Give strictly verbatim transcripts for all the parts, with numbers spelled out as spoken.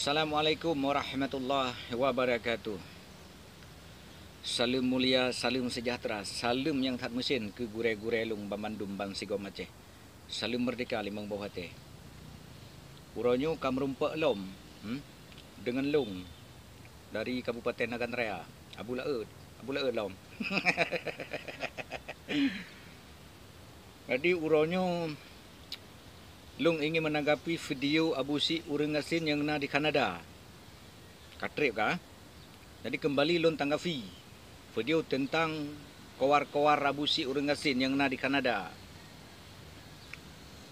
Assalamualaikum warahmatullahi wabarakatuh. Saleuem mulia, saleuem sejahtera, saleuem nyang that meusen keu gurée-gurée lôn banmandum bansigom Aceh. Saleuem meurdeka limong boh até. Uroe nyoe ka meurumpok lom, hmm, deungon lôn dari Kabupaten Nagan Raya, Abu Laôt, Abu Laôt lom. Jadi uroe nyoe lôn ingin menanggapi video Abu Syik ureuëng gasien nyang na di Kanada. Ka treb ka? Jadi keumbali lôn tanggapi video teuntang kowar-kowar Abu Syik ureuëng gasien nyang na di Kanada.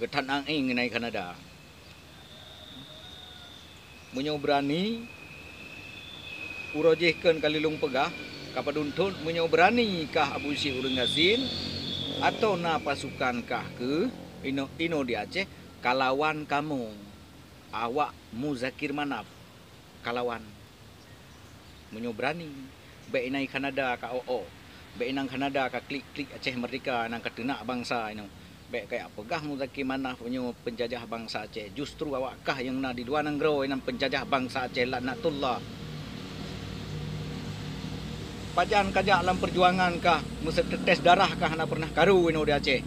Geuthat angén ngon ai Kanada. Meunyoe beurani, uroe jih kheun ka lheueh lôn peugah, ka padum thon, meunyoe beurani kah Abu Syik ureuëng gasien, atau na pasukan kah keuh inoe, inoe di Aceh, kalawan kamoe, awak Muzakir Manaf, kalawan. Meunyoe beurani, bék inai Kanada ka ôk-ôk, bék inang Kanada ka klik-klik Aceh Merdeka nyang ka teunak bansa inoe. Bék kajak peugah Muzakir Manaf meunyoe peunjajah bansa Aceh, justru awak kah nyang na di luwa nanggroe nyang peunjajah bansa Aceh, laknatullah. Pajan kajak lam peujuangan kah, meuseuteutes darah kah hana peureunah karu inoe di Aceh.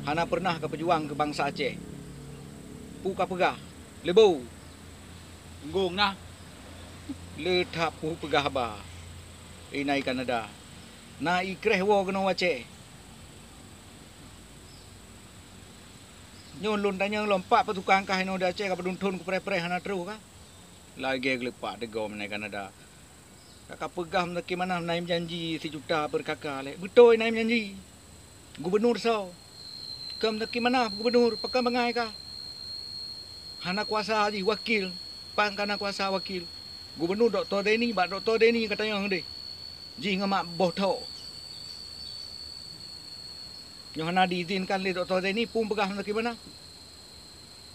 Hana peureunah ka peujuang keu bansa Aceh. Peue ka peugah? Leubo. Gunggong na. Le that peue peugah haba. Inai Kanada. Na ikréh woe keunoe u Aceh. Nyoe lôn tanyong lom, pat pasukan kah inoe di Aceh ka padum thon keu preh-preh hana troh ka? Lagée geuleupak teugom inai Kanada. Ka kapeugah Muzakir Manaf na imeujanji sijuta per K K lé. Beutôi na imeujanji. Gubunur soe? Keu Muzakir Manaf gubunur, pakon bangai kah? Hana kuasa jih wakil, pakon ka na kuasa wakil. Gubunur Dokto Zaini, bak Dokto Zaini ka tanyong deh. Jih ngon mak boh thok. Nyoe hana diizinkan lé Dokto Zaini, peue peugah Muzakir Manaf?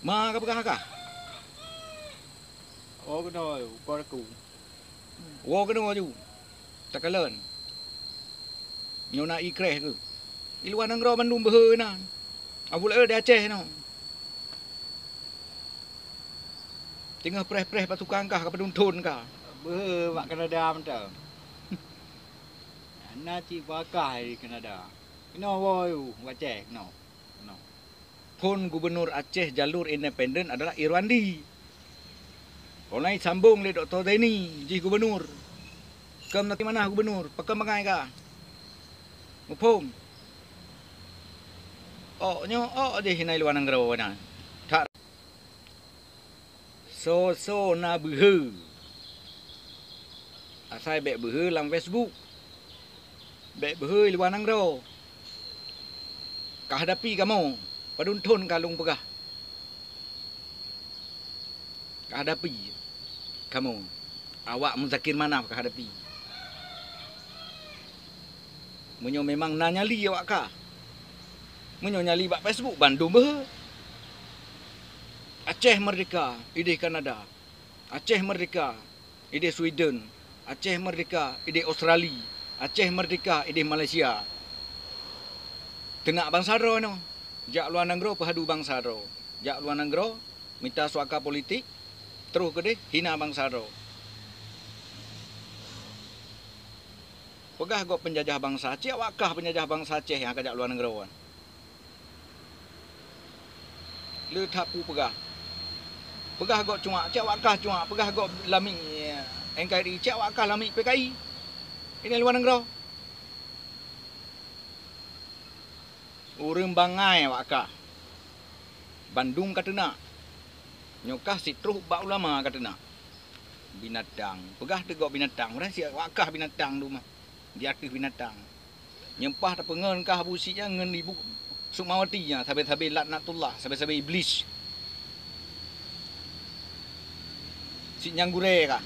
Ma ka peugah kah? Oh, keunoe, ukoe aku. Woe keunoe aju, takalon. Nyoe na ikréh keuh. Di luwa nanggroe bandum beuhe na. Abu Laôt di Aceh nyoe. Teungoh preh-preh pasukan kah ka padum thon ka. Beuhe bak Kanada mantong. Na cit bakah di Kanada. Keunoe woe u Aceh keunoe. Keunoe. Phon Gubunur Aceh jalur independen adalah Irwandi. Kon lheueh sambong lé Dokto Zaini jih gubunur. Keu Muzakir Manaf gubunur, pakon bangai kah? Muphom? Ôk nyoe ôk jih inai luwa nanggroe nyan. That. Soe-soe na beuhe, asai bék beuhe lam Facebook, bék beuhe i luwa nanggroe. Ka hadapi kamoe, padum thon ka lôn peugah. Ka hadapi kamoe, awak Muzakir Manaf ka hadapi. Meunyoe memang na nyali awak kah, meunyoe nyali bak Facebook bandum beuhe. Aceh Merdeka ideh Kanada, Aceh Merdeka ideh Sweden, Aceh Merdeka ideh Australia, Aceh Merdeka ideh Malaysia. Teunak bansa droe nyoe, jak luwa nanggroe peuhadu bansa droe, jak luwa nanggroe mita suaka politik, troh keudeh hina bansa droe. Peugah gob peunjajah bansa, cit awak kah peunjajah bansa Aceh nyang ka jak luwa nanggroe. Le that peue peugah. Peugah gob cuak, cit awak kah cuak, peugah gob lamiet N K R I, cit awak kah lamiet P K I. Inai luwa nanggroe. Ureuëng bangai awak kah. Bandum ka teunak. Nyoe kah sitroh bak ulama ka teunak. Binatang. Peugah teuk gob binatang. Udah siat awak kah binatang tu mah. Di ateueh binatang. Nyoe paih tapeungon kah Abu Syik nyan ngon ibu Sukmawati nyan, sabe-sabe laknatullah, sabe-sabe iblis. Syik nyang gurée kah.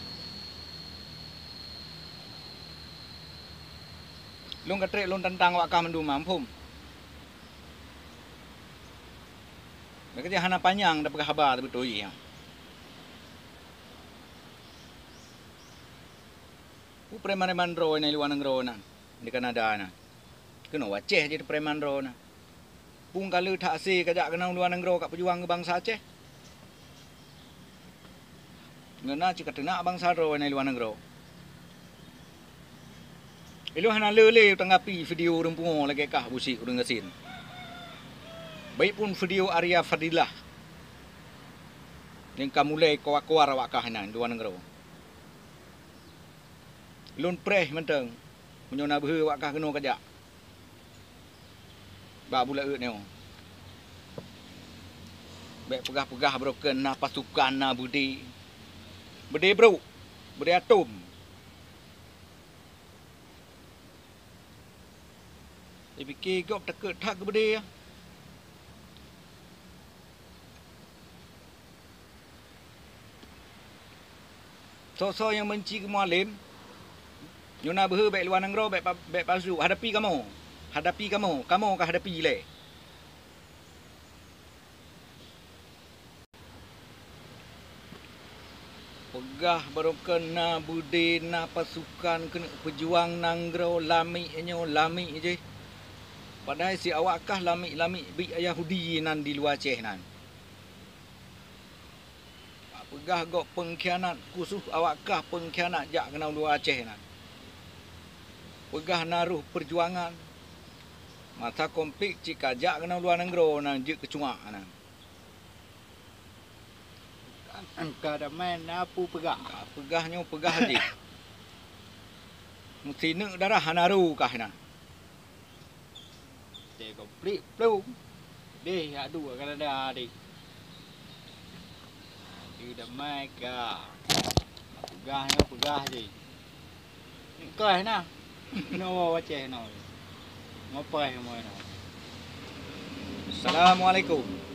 Lôn ka treb lôn tantang awak kah mandum, muphom? Lagée hana panyang tapeugah haba teubeutôi jih nyan. Peue preman-preman droe na i luwa nanggroe na, di Kanada na. Keunoe u Aceh jeuet preman droe na. Peue ka le that asé kajak keunoe u luwa nanggroe ka peujuang keu bansa Aceh. Ngon na cit ka teunak bansa droe nyang luwa nanggroe. Ilôn hana le lé tanggapi video ureuëng pungo lagée kah busyik ureuëng gasien. Baik pun video Arya Fadilah nyang ka mulai kawar-kawar awak kah nyan luwa nanggroe. Lôn preh mantong, meunyoe na beuhe awak kah keunoe kajak bak buleuen nyoe. Bék peugah-peugah broken na pasukan na beudé. Beudé brok, beudé atom. Dipike gob takot that keu beudé. Soe-soe nyang banci keu Mualem, nyoe na beuhe bék luwa nanggroe, bék pa-, bék palsu. Hadapi kamoe, hadapi kamoe, kamoe ka hadapi lé. Peugah barokon na beudé na pasukan keuneuk peujuang nanggroe lamiek nyoe lamiek jih. Padahai si awak kah lamiek-lamiek biek Yahudi nan di luwa Aceh nan. Peugah gob peungkhianat khusos awak kah peungkhianat jak keunoe luwa Aceh nan. Peugah na roh peujuangan masa konflik cit ka jak keunoe luwa nanggroe nan jeuet keu cuak nan. Ka damai na peue peugah. Ka peugah nyoe peugah jih. Meusineuk darah hana ru kah na. Teuka plik plueng. Deh yak duek Kanada deh. Teu damai ka. Peugah nyoe peugah jih. Nyoe kah na. Nyoe Aceh nyoe. Ngopai moe nyoe. Assalamualaikum.